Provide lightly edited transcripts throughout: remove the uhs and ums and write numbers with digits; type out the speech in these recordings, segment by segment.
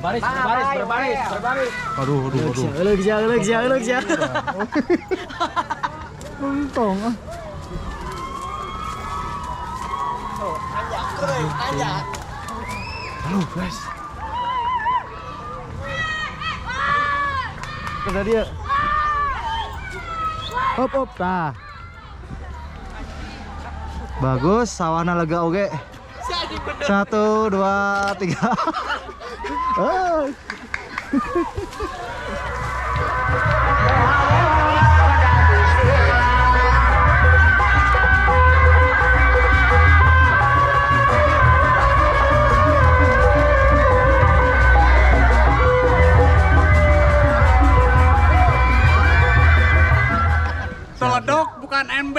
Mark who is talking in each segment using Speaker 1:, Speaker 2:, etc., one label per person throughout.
Speaker 1: Berbaris, berbaris, berbaris, berbaris.
Speaker 2: Aduh, aduh, aduh.
Speaker 3: Euleuh sia, euleuh sia, euleuh sia.
Speaker 2: Untung ah. Halo guys. Kata dia. Hop hop tah. Bagus, sawana lega oge. 1, 2, 3. Oh.
Speaker 4: Teledok bukan NB.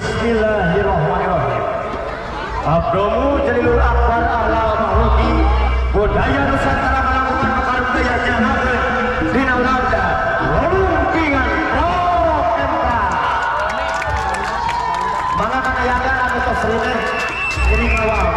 Speaker 2: Bismillahirrahmanirrahim. Abdomu Jalilul Akbar Ahla Mahluki Budaya Nusantara melakukan budaya janakeun dina laga Rungkingan Rock MK. Mangga kanayagan anu tos rineh iring awal.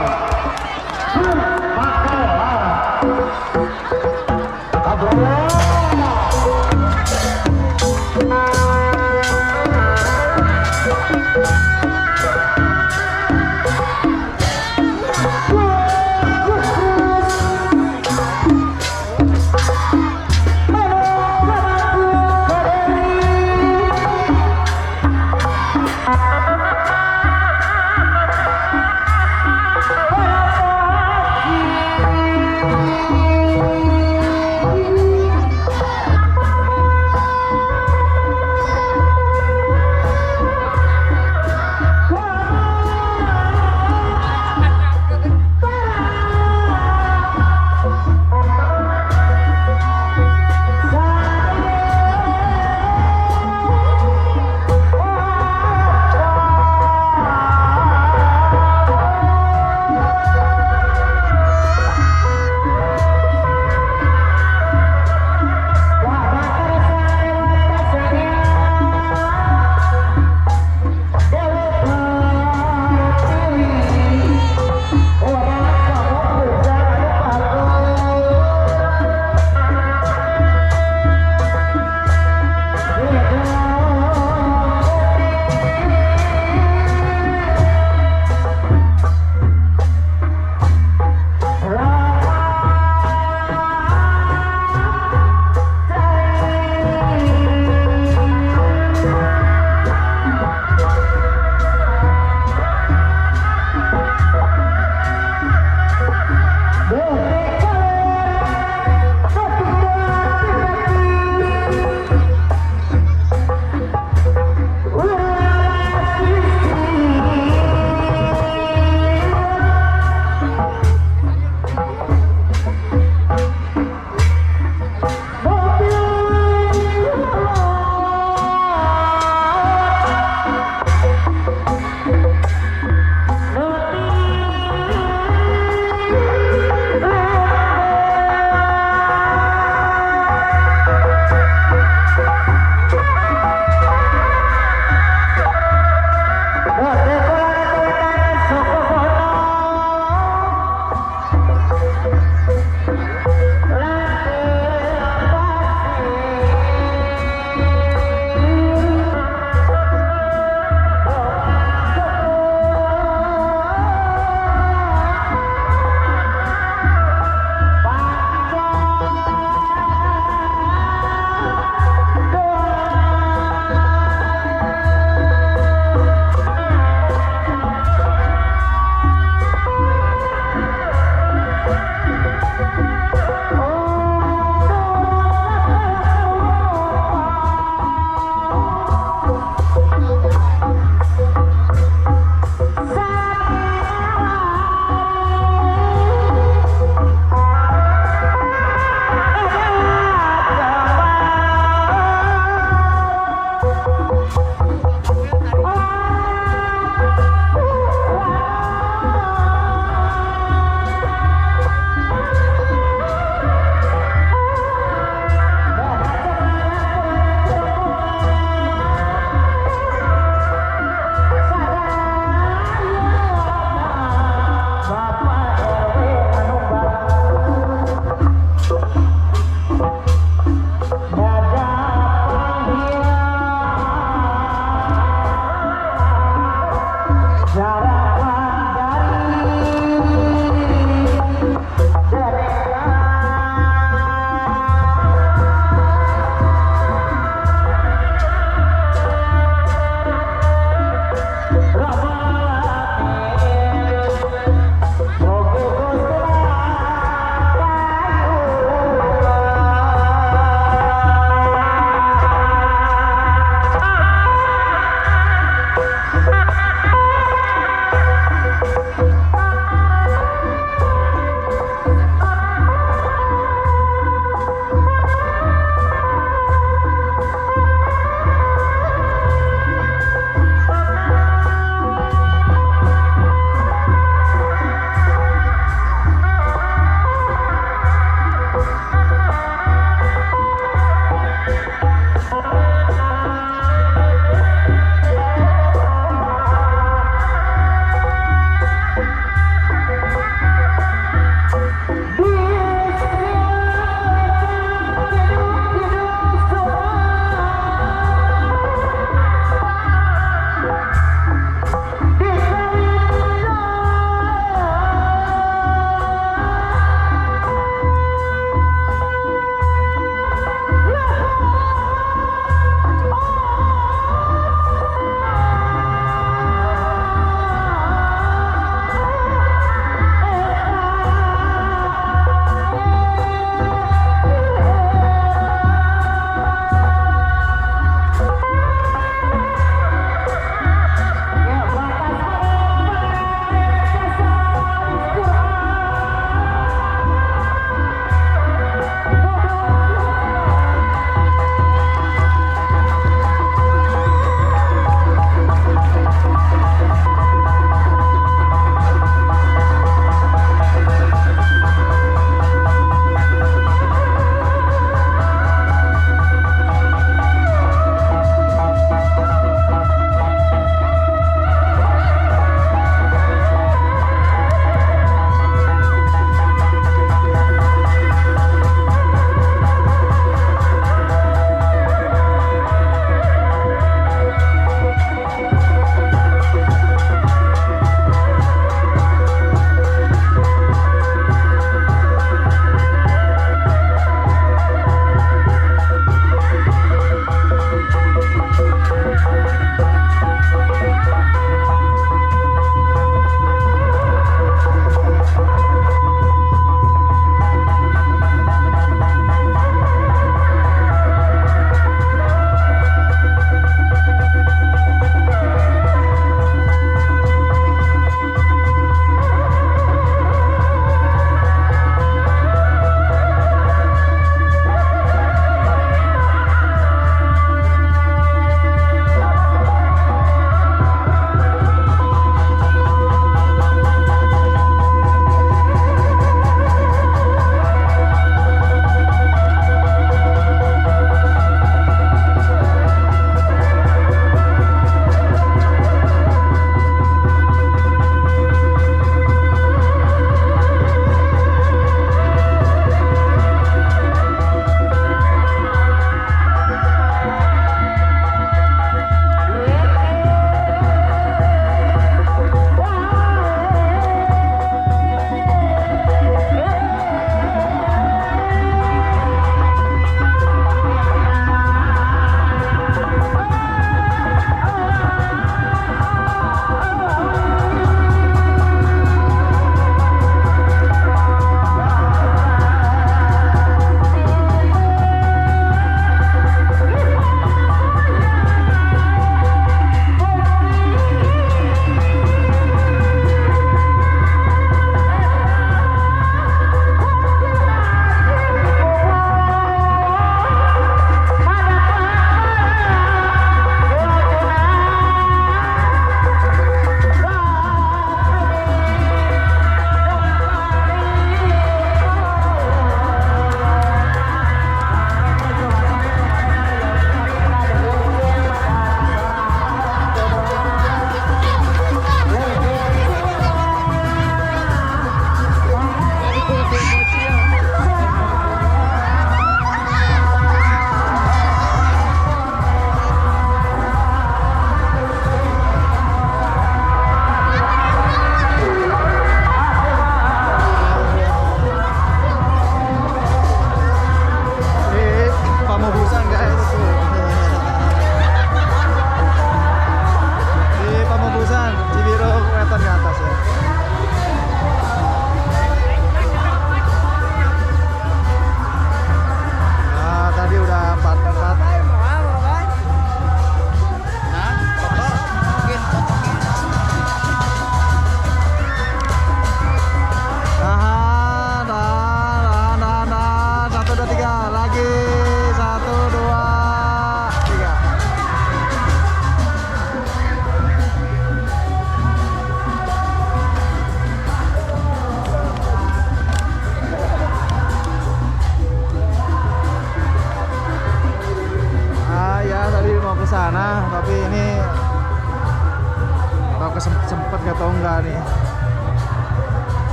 Speaker 3: Sempet atau enggak nih.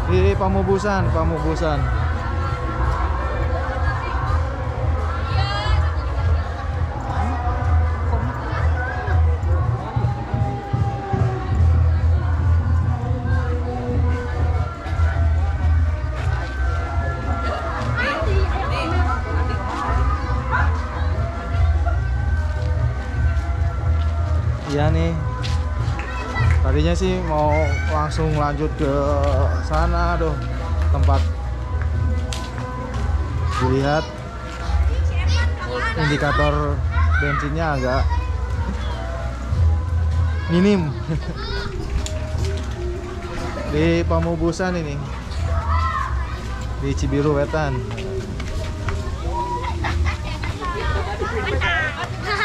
Speaker 3: Di Pamubusan, Pamubusan. Iya nih. Tadinya sih mau langsung lanjut ke sana, aduh, tempat dilihat indikator bensinnya agak minim. Di Pamubusan ini, di Cibiru Wetan.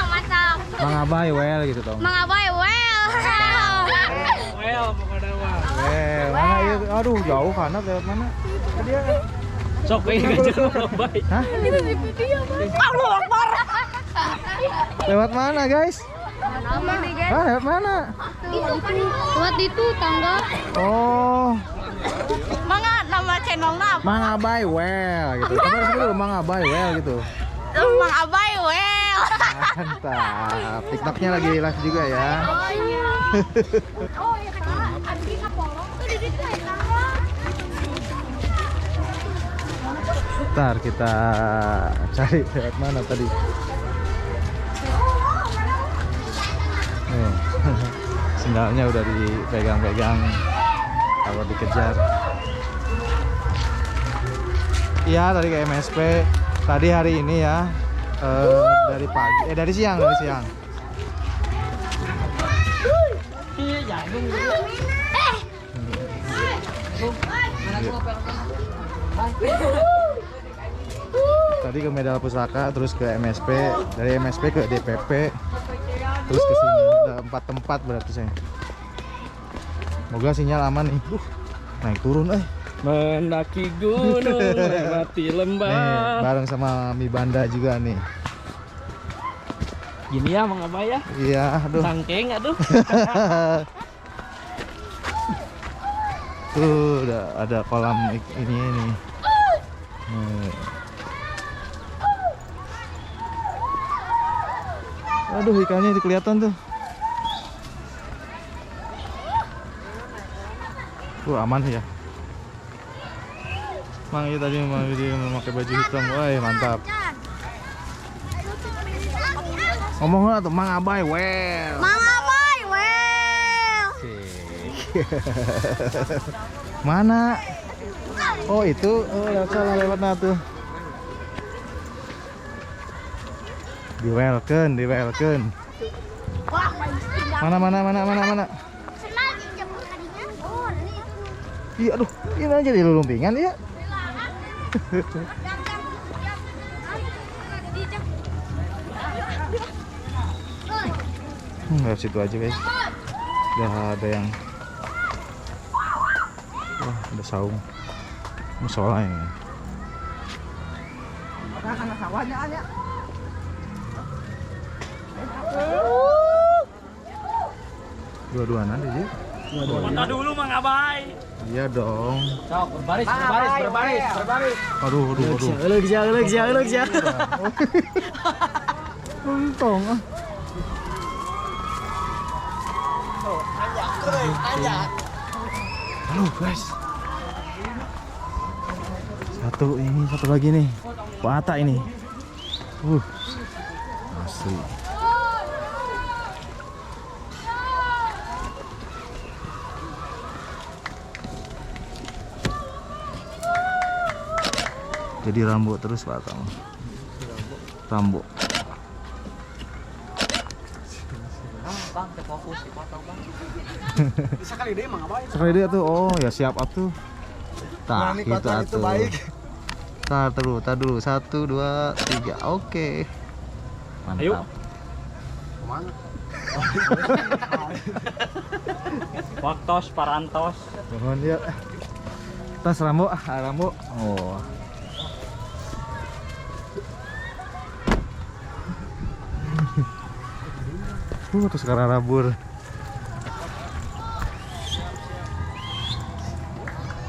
Speaker 5: Mantap.
Speaker 3: Mang Abai well gitu dong.
Speaker 5: Mang Abai well.
Speaker 1: Well, pokoknya mah.
Speaker 3: Mana ya? Aduh, jauh karena lewat mana? Dia.
Speaker 1: Sok ini gajah Mang Abai.
Speaker 3: Hah?
Speaker 5: Allah Akbar.
Speaker 3: Lewat mana, guys? Hah, lewat mana?
Speaker 5: Lewat itu tangga.
Speaker 3: Oh.
Speaker 5: Mangga nama channelnya apa?
Speaker 3: Mang Abai well gitu. Coba sebut dulu Mang Abai well gitu.
Speaker 5: Mang Abai well.
Speaker 3: Mantap. TikToknya lagi live juga ya.
Speaker 5: Oh iya. Oh iya kak, abdi kapolong tuh di situ ya tangga.
Speaker 3: Ntar kita cari lewat mana tadi. Nih. Sendalnya udah dipegang-pegang kalau dikejar. Iya, tadi ke MSP. Tadi hari ini ya, dari pagi, dari siang, dari siang. Tadi ke Medal Pusaka, terus ke MSP, dari MSP ke DPP, terus ke sini. Udah 4 tempat berarti saya. Moga sinyal aman nih. Naik turun
Speaker 1: Mendaki gunung, melewati lembah.
Speaker 3: Nih, bareng sama Mi Banda juga nih.
Speaker 1: Gini ya Mang Abai ya?
Speaker 3: Iya, aduh.
Speaker 1: Sangkeng aduh.
Speaker 3: Tuh, udah ada kolam ini nih. Aduh, ikannya itu kelihatan tuh. Aman ya. Mang itu tadi memang dia memakai baju hitam. Wah, mantap. Ngomong tuh Mang Abai well.
Speaker 5: Mang Abai well.
Speaker 3: Mana? Oh, itu. Oh, lewat salah, lewat nah tuh. Diwelkeun, diwelkeun. Mana mana mana mana mana. Iya, aduh, ini aja di lumpingan ya. Lewat situ aja guys. Udah ada yang, wah, ada saung musola ini. Dua-duaan aja sih.
Speaker 1: Foto dulu Mang Abai.
Speaker 3: Iya dong.
Speaker 1: Sok berbaris, berbaris, berbaris, berbaris.
Speaker 3: Aduh, aduh, aduh.
Speaker 1: Elek sia.
Speaker 3: Untung ah. Halo guys. Satu ini, satu lagi nih. Bata ini. Asli. Jadi Rambo terus Pak Tama. Rambo.
Speaker 1: Bang, fokus dipotong, Bang.
Speaker 4: Sekali deh Mang Abai.
Speaker 3: Sekali deh tuh. Oh, ya siap atuh. Tah, gitu atuh. Tar dulu, tar dulu. 1 2 3. Oke. Mantap.
Speaker 1: Ayo.
Speaker 4: Kemana?
Speaker 1: Waktos parantos.
Speaker 3: Mohon ya. Tas Rambo, ah Rambo. Oh. Terus sekarang rabur.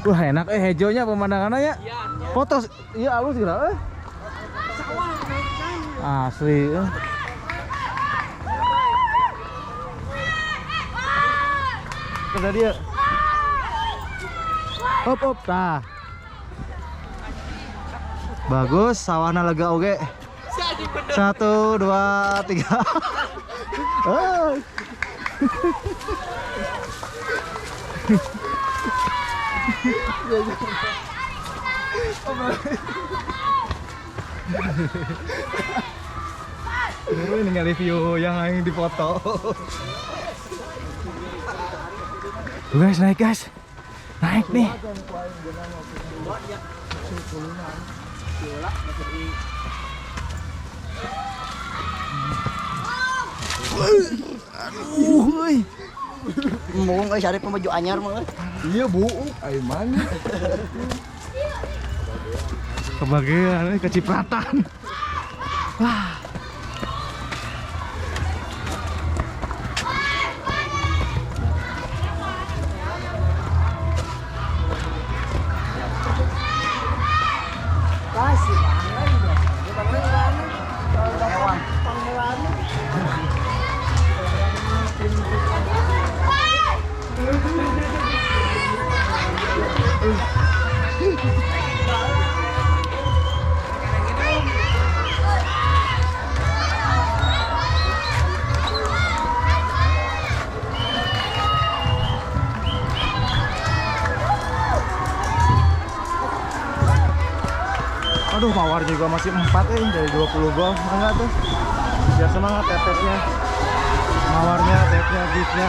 Speaker 3: Wah enak hejonya pemandangannya ya. Foto iya halus geura euy. Asli. Kata dia. Hop hop tah. Bagus, sawahna lega oge. 1 2 3. Ini nge-review yang aing dipoto. Tuh guys, naik guys. Naik nih. Aduh, euy.
Speaker 2: Embung euy sarip baju anyar mah euy.
Speaker 4: Iya, Bu. Ai mana?
Speaker 3: Kebagian kecipratan. Wah. Aduh, mawar juga masih 4 dari 20 gol. Enggak tuh. Biar semangat tetesnya. Mawarnya, tetnya, giftnya.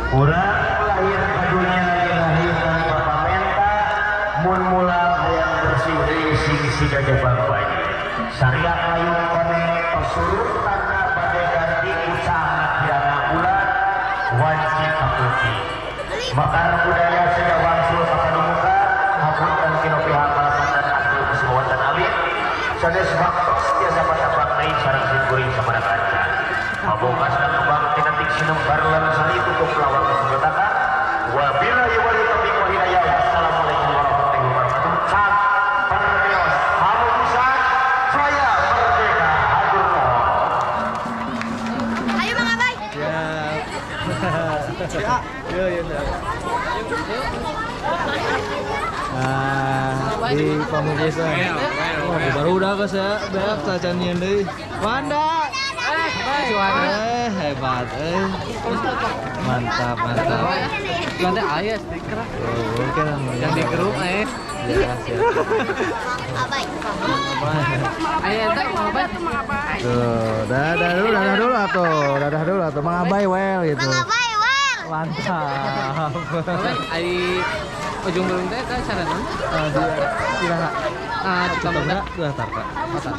Speaker 2: Urang lahir ka dunya dilahirkan bapa menta mun mulang hayang bersih sing siga jabang bayi. Sariak layung koneng tos surut tanda bade ganti usaha kirana bulan wanci kaputi. Makar budaya sega wangsul kapadumuka hapunten kino pihak kalepatan abdi kesuwatan alit. Sanes baktos tiasa patapang deui sareng simkuring sabada kaca. Pabongkas dan kembang tinatik sinembar lan sali tutup lawang kesuwatakan. Wabillahi wal taufiq wal hidayah. Wassalamualaikum warahmatullahi wabarakatuh. Cak permeos hamusa jaya merdeka hatur nuhun.
Speaker 5: Ayo Mang Abai.
Speaker 3: Ya. Ya, ya, ya. Nah, di Pamukusan. Wah, baru udah ke saya beak cacan nyeun deui. Wanda. Hebat eh. Mantap, mantap.
Speaker 1: Nanti ayah stiker.
Speaker 3: Oh, oke lah.
Speaker 1: Yang di grup eh.
Speaker 3: Ya, siap.
Speaker 5: Abai.
Speaker 1: Ayah teh Mang Abai.
Speaker 3: Tuh, dadah dulu, dadah dulu atuh. Dadah dulu atuh. Mang Abai well gitu.
Speaker 5: Mang Abai, well.
Speaker 3: Mantap.
Speaker 1: Abai ai ujung belum teh kan sarana.
Speaker 3: Di Iraha.
Speaker 1: Ah,
Speaker 3: Cipta
Speaker 1: Cipta
Speaker 3: dua Tarka.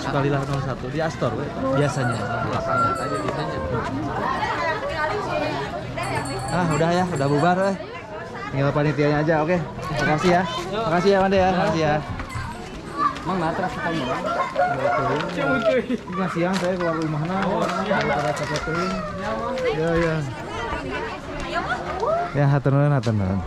Speaker 3: Sukalilah 01 di Astor we, biasanya.
Speaker 1: Belakang aja biasanya.
Speaker 3: Ah, udah ya, udah bubar eh. Tinggal panitianya aja, oke. Makasih ya. Makasih ya, Mande ya. Makasih ya.
Speaker 1: Mang nah terasa kamu.
Speaker 3: Nggak siang saya keluar rumahna. Daripada capek teuing. Ya, ya. Ya, hatur nuhun, hatur nuhun.